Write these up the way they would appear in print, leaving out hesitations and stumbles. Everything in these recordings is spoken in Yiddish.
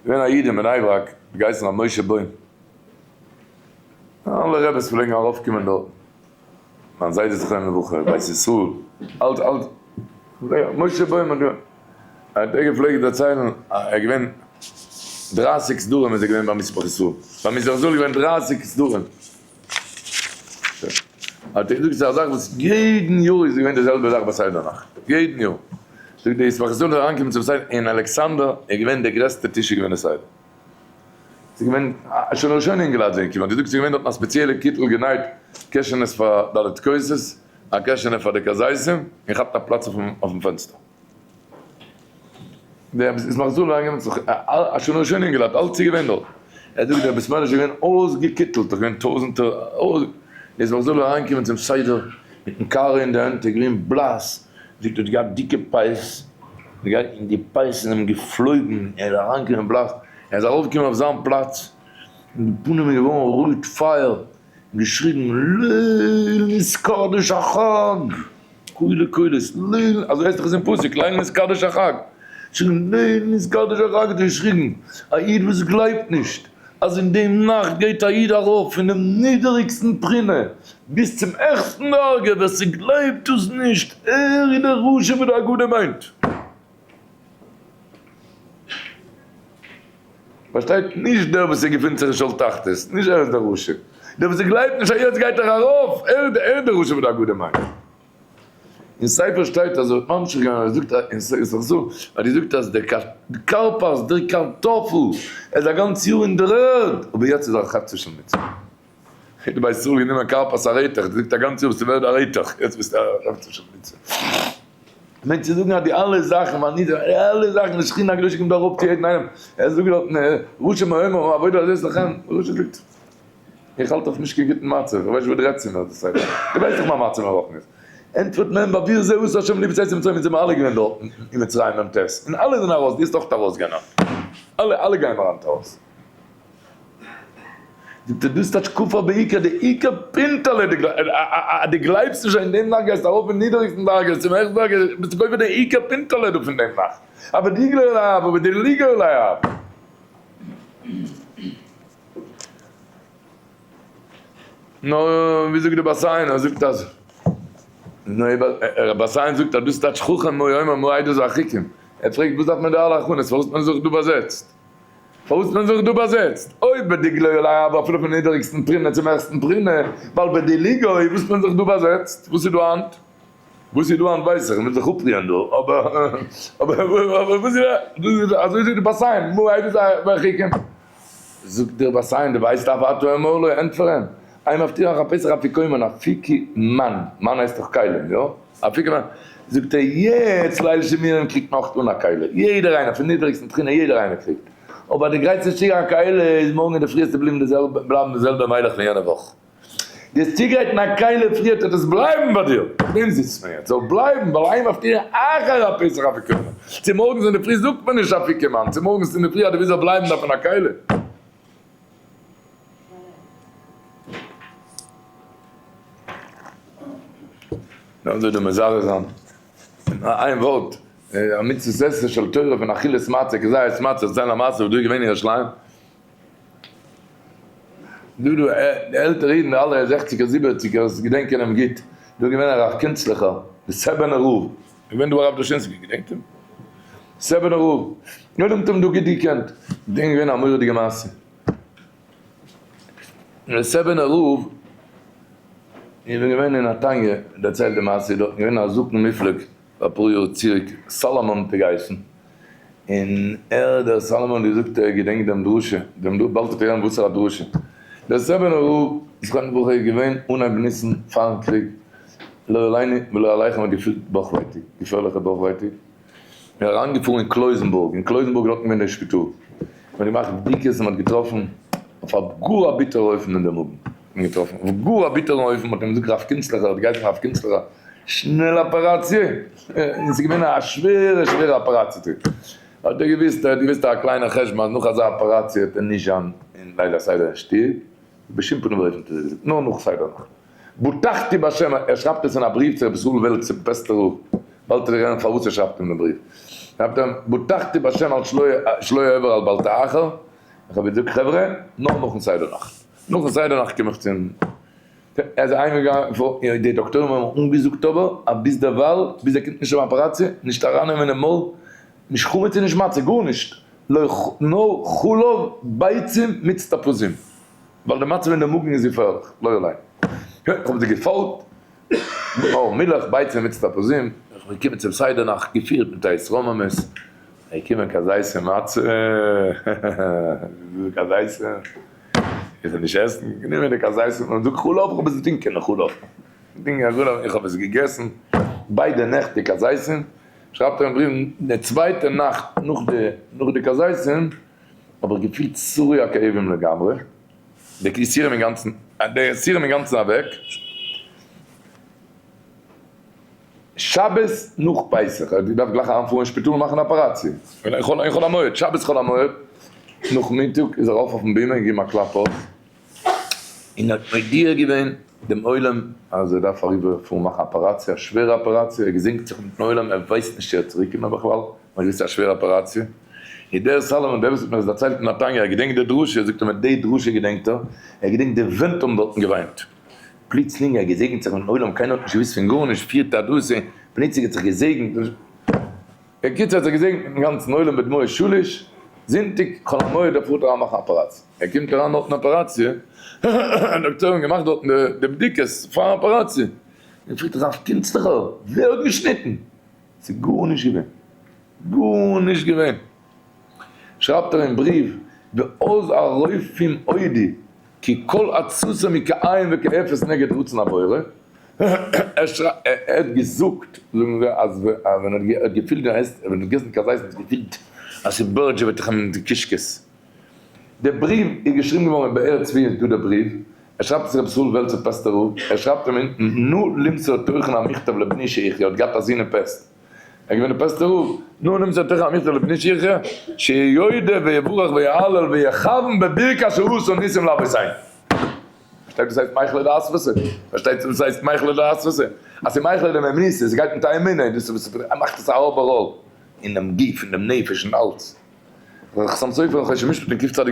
געווען א איד אין בני ברק, געהייסן ר' משה בוים. אלע רעבעס פלעגן ארויפקומען דארטן. מיין זיידע זכרונו לברכה, בית ישראל, אלט אלט, משה בוים האט האט ער געפלעגט דערציילן, ער איז געווען דרייסיג סדרים איז ער געווען ביים ישמח ישראל, ביים ישמח ישראל איז געווען דרייסיג סדרים. האט ער געזאגט ס'איז א זאך וואס יעדן יאר איז געווען די זעלבע זאך ביי סדר נאכט, יעדן יאר. זאגט דער ישמח ישראל איז אריינגעקומען צום סדר אין אלכסנדר איז געווען דער גרעסטע טיש איז געווען די סדר. ס'איז געווען שוין ראשונה אינגעלייט זענען געקומען, האט געזאגט ס'איז געווען דארטן א ספעציעלע קיטל גענייט קעשענעס פאר ד' כוסות, א קעשענע פאר די כזיתים, און כאפט א פלאץ אויפן פענסטער. דער ישמח ישראל איז אריינגעקומען צו א שוין ראשונה אינגעלייט, אלץ איז געווען דארט. ער זאגט דער בית מדרש איז געווען אויסגעקיטלט, דאך געווען טויזענטער, דער ישמח ישראל איז אריינגעקומען צום סדר מיטן קערה אין די הענט, ער איז געווען בלאס, זאגט ער האט געהאט דיקע פאות, און די פאות זענען אים געפלויגן, ער איז אריינגעקומען בלאס, ער איז ארויפגעקומען אויף זיין פלאץ, און די פנים איז געווארן רויט פייער, און געשריגן ליל נתקדש החג! קולי קולות, ליל, אזוי הייסט דאך עס אין פסוק, ליל נתקדש החג! געשריגן ליל נתקדש החג האט ער געשריגן, א איד וואס גלייבט נישט אז אין דעם נאכט גייט א איד ארויף פונעם נידעריגסטן בחינה ביז צום העכסטן דרגה, ווער ס'גלייבט דאס נישט, ער איז דער רשע וואס די הגדה מיינט. פארשטייט? נישט דער וואס ער געפינט זיך אין שאול תחתית, נישט ער איז דער רשע. דער וואס גלייבט נישט אז יעצט גייט ער ארויף, ער איז דער רשע וואס די הגדה מיינט. אין ספר שטייט אז ער האט ממשיך געווען ער זאגט אין ספר זו אז ער זאגט אז דער כרפס דער קארטאפל איז א גאנץ יאר אין דער ערד אבער יעצט איז ער א חפצא של מצוה. האט די בית ישראל גענומען כרפס א רעטעך זאגט א גאנץ יאר ביסטו ווערד א רעטעך יעצט ביסטו א חפצא של מצוה. מיינט צו זאגן אז די אלע זאכן ואני די אלע זאכן די שכינה הקדושה קומט אראפ צו יעדן איינעם ער זאגט דארטן רשע מהומה העבודה הזאת לכם רשע זאגט איך האלט אויף נישט קיין גוטן מצב, איך ווייס נישט וואס דו רעדסט צו מיר, דאס הייסט, דו ווייסט דאך מיין מצב אין רוחניות. ענטפערט מען, בעבור זה עשה השם לי בצאתי ממצרים, אונז זעמיר אלע געווען דארט אין מצרים מ ט, און אלע זענען ארויס, דו וועסט אויך ארויס גיין היינט. אלע, אלע גייען מיר היינט ארויס. זאגט ער, דאס טייטש כופר בעיקר, די עיקר פינטעלע, אז דו גלייבסט נישט אז אין דעם נאכט גייסטו ארויף פון נידעריגסטן דרגה צום העכסטן דרגה, ביסטו כופר די עיקר פינטעלע דא פון דעם נאכט. אבער די גלוי אליו, אבער די ליגוי אליו. נו, ווי זאגט דער בת עין? ער זאגט אז, נו, דער בת עין זאגט אז דאס טייטש חכם מה יאמר מה עדות והחוקים. ער פרעגט וואס דארף מען די אלע הכנות, פארוואס האט מען זיך דא באזעצט? פארוואס האט מען זיך דא באזעצט? אויב בדגלו עלי אבער אפילו פון נידעריגסטן בחינה צום העכסטן בחינה, ווייל בדליגוי, וואס האט מען זיך דא באזעצט? וואס איז דא היינט? וואס איז דא היינט ווייס איך, מ'וויל זיך אפרוען דא, אבער אבער וואס איז דא? אזוי זאגט די בת עין, מה עדות והחוקים. זאגט דער בת עין, דו ווייסט אף אתה אמור לו, ענטפער אים, אין מבטיח הפסח אפיקומן, אפיקי מן, מן הייסט דאך כלים, יא? אפיקומן, זאגט ער, יעצט ליל שימורים קריגט מען אויך אן א כלי, יעדער איינער, פון נידעריגסטן בחינה, יעדער איינער קריגט, אבער אז דו גרייטסט נישט צו א כלי, איז מארגן אינדערפרי וועסטו בליבן די זעלבע, בלייבן די זעלבע מיילעך פון יענע וואך. דו האסט צוגרייטן א כלי פריערט וועט עס בלייבן ביי דיר, אויף דעם זיצט מען יעצט, זאל בלייבן, ווייל אין מבטיח אחר הפסח אפיקומן, צומארגנס אינדערפרי זאגט מען נישט אפיקומן, צומארגנס אינדערפרי אז דו ווילסט זאל בלייבן דארף מען א כלי. נאר אזוי דא מזרז זיין אין איין ווארט, א מצוות עשה של תורה פון אכילת מצה, כזית מצה, זיין א מעשה וואס דא איז געווען אין ירושלים, דא דא די עלטערע אידן די אלע זעכציגער זיבעציגערס געדענקען אים גוט, דא איז געווען הרב קינצליכער די סעבענער רב, געווען דא הרב דושינסקי געדענקט אים? סעבענער רב, יעדער האט אים דא גוט געקענט, מיט אים געווען א מורא'דיגע מעשה, דער סעבענער רב איך בין געווען אין נתניה דערציילט די מעשה איז דארטן געווען א זקן מופלג אפאר יאר צוריק סאלאמאן האט ער געהייסן, און ער דער סאלאמאן האט געזאגט ער געדענקט דעם דרשה, דעם דא באלד וועט איר הערן וואסערע דרשה, דער סעבענער רב זכרונו לברכה איז געווען אנהייב ניסן פארן קריג, לא עלינו ולא עליכם האט געפילט בויך ווייטאג, געפערליכע בויך ווייטאג, איז אריינגעפארן אין קלויזענבורג, אין קלויזענבורג איז דארטן געווען דער שפיטאל, מען האט געמאכט בדיקות און מען האט געטראפן אויף א גאר א ביטערע אופן אין די מאגן, מען האט געטראפן אויף גאר א ביטערן אופן, מען האט אים געזאגט רב קינצליכער האט געהייסן רב קינצליכער, שנעל אפעראציע, און ס'איז געווען א שווערע שווערע אפעראציע, האט ער געוויסט, ער האט געוויסט א קליינע חשבון אז נאך אזא אפעראציע וועט ער נישט זיין אין ליל הסדר אין שטוב, בשום פנים ואופן האט ער געזאגט, נאר נאך סדר נאכט. בטחתי בהשם, ער שרייבט עס אין א בריוו צו רבי ישראל וועלץ בעסטער רב. באלד וועט איר הערן פארוואס ער שרייבט אים דעם בריוו. שרייבט ער אים, בטחתי בהשם על שלא אעבור על בל תאחר, איך האב געזאגט חברה, נאר נאכן סדר נאכט, נאכן סדר נאכט קום איך צום, ער איז אהיימגעגאנגען, די דאקטוירים האבן אים אנגעזאגט אבער אז ביז דערווייל, ביז ער קומט נישט צום אפעראציע, נישט ארייננעמען אין מויל, נישט חמץ און נישט מצה, גארנישט, נאר חלב ביצים מיץ תפוזים, ווייל די מצב אין די מאגן איז געפערליך, לא עלינו. איך האב זיי געפאלגט, נאר מילך, ביצים מיץ תפוזים, איך בין געקומען צום סדר נאכט, געפירט מיט א התרוממות, געקומען כזיתים מצה, כזיתים, איך וועל נישט עסן, גענומען די כזיתים און זאגט חלב, איך האב עס געטונקען אין חלב, איך האב עס געגעסן ביידע נעכט די כזיתים, שרייבט ער אין בריוו, די צווייטע נאכט נאך די נאך די כזיתים האב איך געפילט סרו הכאבים לגמרי, די יסורים אינגאנצן, די יסורים אינגאנצן אוועק, שבת נאך פסח, ער האט געדארפט גלייך אריינפארן אין שפיטאל מאכן אפעראציע, אין חול המועד, שבת חול המועד נאכמיטאג איז ער ארויף אויפן בימה און געגעבן א קלאפ אויף, און האט מודיע געווען דעם עולם אז ער דארף אריבער פארן מאכן אפעראציע, א שווערע אפעראציע, ער געזענגט זיך מיטן עולם, ער ווייסט נישט צו ער וועט צוריק קומען בכלל, מ'האט געוואוסט ס'איז א שווערע אפעראציע, און דער סאלאמאן דער וואס האט מיר עס דערציילט אין נתניה, ער געדענקט די דרשה, זאגט ער מיר די דרשה געדענקט ער, ער געדענקט די ווענט האבן דארטן געוויינט, פלוצלינג ער געזעגנט זיך מיטן עולם, קיינער האט נישט געוואוסט פון גארנישט, פירט א דרשה, פלוצלינג האט זיך געזעגנט, בקיצור האט זיך געזעגנט מיטן גאנצן עולם בדמעות שליש, זונטאג חול המועד ער פארט אריין מאכן אפעראציע, ער קומט אריין דארט אין אפעראציע, דאקטוירים געמאכט דארטן די בדיקות פארן אפעראציע, און פרעגט הרב קינצליכער ווער האט געשניטן? ס'איז גארנישט געווען, גארנישט געווען, שרייבט ער אין בריוו, ואז הרופאים הודו כי כל עצתם היא כאין וכאפס נגד רצון הבורא, ער האט געזאגט, זאגן זיי, אז ווען ער האט געפילט ווי ער עסט, ווען ער האט געגעסן כזית האט ער געפילט אז ס'בורדזשעוועט זיך אים אין די קישקעס. דער בריוו איז געשריבן געווארן אין באר צבי איז דא דער בריוו, ער שרייבט עס רבי ישראל וועלצער פעסטער רב, ער שרייבט אים אונטן נא למסור תוכן המכתב לבני שיחיה, ער האט געהאט א זון אין פעסט, ער איז געווען דער פעסטער רב, נא למסור תוכן המכתב לבני שיחיה, שיודה ויברך ויהלל ויכוון בברכת שעשה ניסים לאבותינו. פארשטייט וואס הייסט מיכלא דאסוותא? פארשטייט וואס הייסט מיכלא דאסוותא? אז ס'איז מיכלא דמהימנותא, ס'גייט מיט א אמונה, דאס איז וואס מאכט עס א אוועראל אינעם גוף, אינעם נפש און אלץ. דער חתם סופר אין חושן משפט אין קצ ו,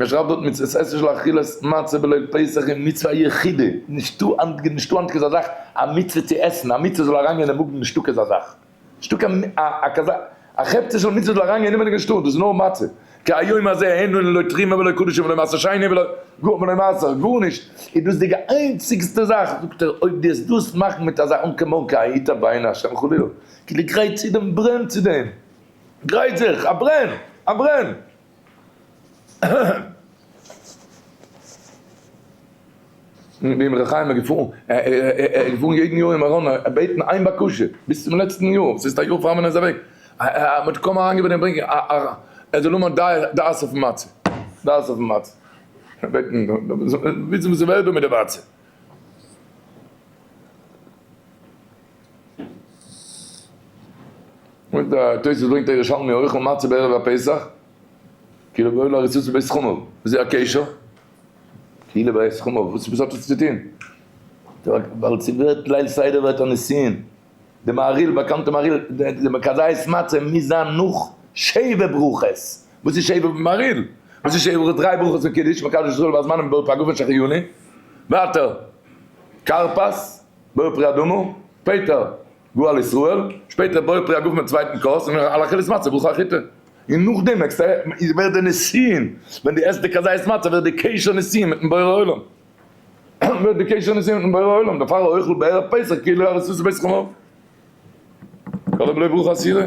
ער שרייבט דארט מצות עשה של אכילת מצה בליל פסח איז מצוה יחידה, נישטא נישטא היינט כזה זאך א מצוה צו עסן, א מצוה זאל אריינגיין אין מאגן נישטא כזה זאך, נישטא קיין א כזה א חפצא של מצוה זאל אריינגיין אין מאגן נישטא, דאס איז נאר מצה, כי היום הזה אין לנו לא תרומה ולא קדשים ולא מעשר שני ולא ולא מעשר, גארנישט, איז דאס די איינציגסטע זאך, זאגט ער, אויב דו וועסט דאס מאכן מיט אזא אן כמוה כהיית בעיני השם חלילה, כאילו גרייט צו דעם ברען צו דעם. גרייט זיך, א ברען! א ברען! ווי ר' חיים איז געפארן, ער איז געפארן יעדן יאר אין מירון בעטן איין בקשה, ביז צום לעצטן יאר, ס'איז א יאר פאר מען איז אוועק, מען האט קוים אריינגעבעטן אים ברענגען ער זאל האבן דעת אויפן מצה, דעת אויפן מצה, בעטן, וויסן וואס ס'ווערט דא מיט די מצה. און דער תוספות ברענגט א ירושלמי אוכל מצה בערב הפסח, כאילו בעולה אריסות בית חמיו, וואס איז הקשר? כאילו בית חמיו, וואס וואס האט עס צו טון? ווייל ס'ווערט ליל סדר ווערט א נישואין, די מהריל, באקאנטע מהריל, די כזית מצה מוז זיין נאך שבע ברכות, וואס איז שבע מהריל? וואס איז שבע ברכות? דריי ברכות פון קידוש, מקדש ישראל והזמנים בורא פרי הגפן שהחיינו, ווייטער כרפס, בורא פרי האדמה, שפעטער גואל ישראל, שפעטער בורא פרי הגפן ביים צווייטן כוס, און על אכילת מצה ברכה החיטה. און נאכדעם איז ווערט די נישואין, ווען דו עסט די כזית מצה ווערט די קשר נישואין מיטן בורא עולם. ווערט די קשר נישואין מיטן בורא עולם, דערפאר האוכל בערב פסח כאילו ארוסתו בית חמיו. כל הבלא ברכה אסירה.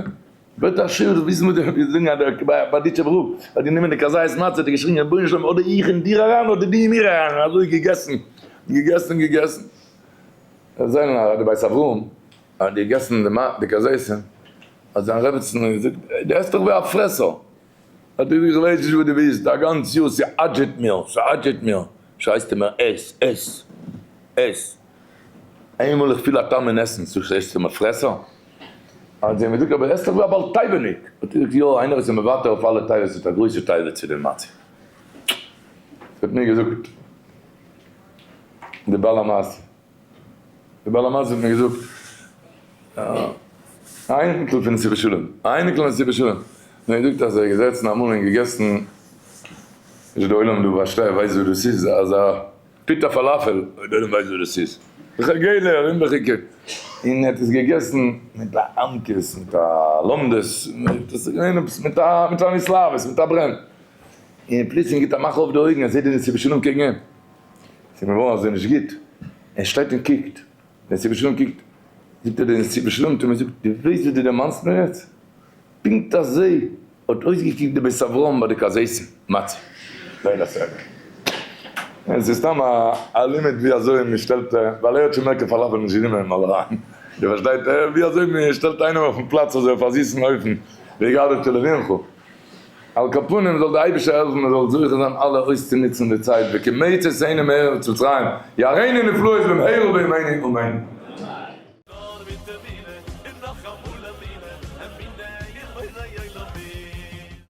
ווערט א שיר וויסן וואס די זאגן אז דער בארדיטשובער רב האט גענומען די כזית מצה האט ער געשריגן רבונו של עולם אדער איך אין דיר אריין אדער דו אין מיר אריין אזוי געגעסן געגעסן געגעסן. זיי זענען א די בית אברהם האט געגעסן די כזיתים האט זיין רעבעצן געזאגט דו עסט דאך ווי א פרעסער האט ער געזאגט איך ווייס נישט וואס דו ווילסט א גאנץ יאר ס'אדזשעט מיר ס'אדזשעט מיר שרייסטו מיר עס עס עס איינמאל איך פיל א טעם אין עסן זאגסטו מיר פרעסער האט זי אים געזאגט אבער עסט דאך ווי א בעל תאווה'ניק האט ער געזאגט יא איינער וואס איז מוותר אויף אלע תאוות האט א גרויסע תאווה צו די מצה האט מיר געזאגט די בעל המעשה, די בעל המעשה האט מיר געזאגט. א אייניקל פון נתיבות שלום, א אייניקל פון נתיבות שלום, און ער זאגט אז ער איז געזעצן אמאל און געגעסן, נישט די עולם דא פארשטייט ווייסט וואס דאס איז, אזא פיתה פאלאפעל, די עולם ווייסט וואס דאס איז, געלע רינדעכיגע, און ער האט עס געגעסן מיט א עמקות, מיט א לומדות, דאס איז געווען עפעס מיט א מיט אן התלהבות, מיט א ברען, און פלוצלינג גיבט א מאך אויף די אויגן, ער זעט די נתיבות שלום קעגן אים, ס'איז אים געווארן אזוי נישט גוט, ער שטייט און קוקט. דער נתיבות שלום קוקט, זאגט ער דער נתיבות שלום האט אים געזאגט, דו ווייסט וואס דו דערמאנסט מיר יעצט? פונקט אזוי האט אויסגעקוקט די בית אברהם ביי די כזיתים מצה ליל הסדר. עס איז סתם א לימוד ווי אזוי מען שטעלט, ווייל ער האט שוין מער קיין פאלאפעל נישט גענומען אין מויל אריין, איר פארשטייט ווי אזוי מען שטעלט איינעם אויפן פלאץ אזוי אויף א זיסן אופן, והגדת לבנך. על כל פנים זאל די אייבישטער העלפן מען זאל זוכה זיין אלע אויסצונוצן די צייט וכימי צאתנו מארץ מצרים יראינו נפלאות במהרה בימינו אמן.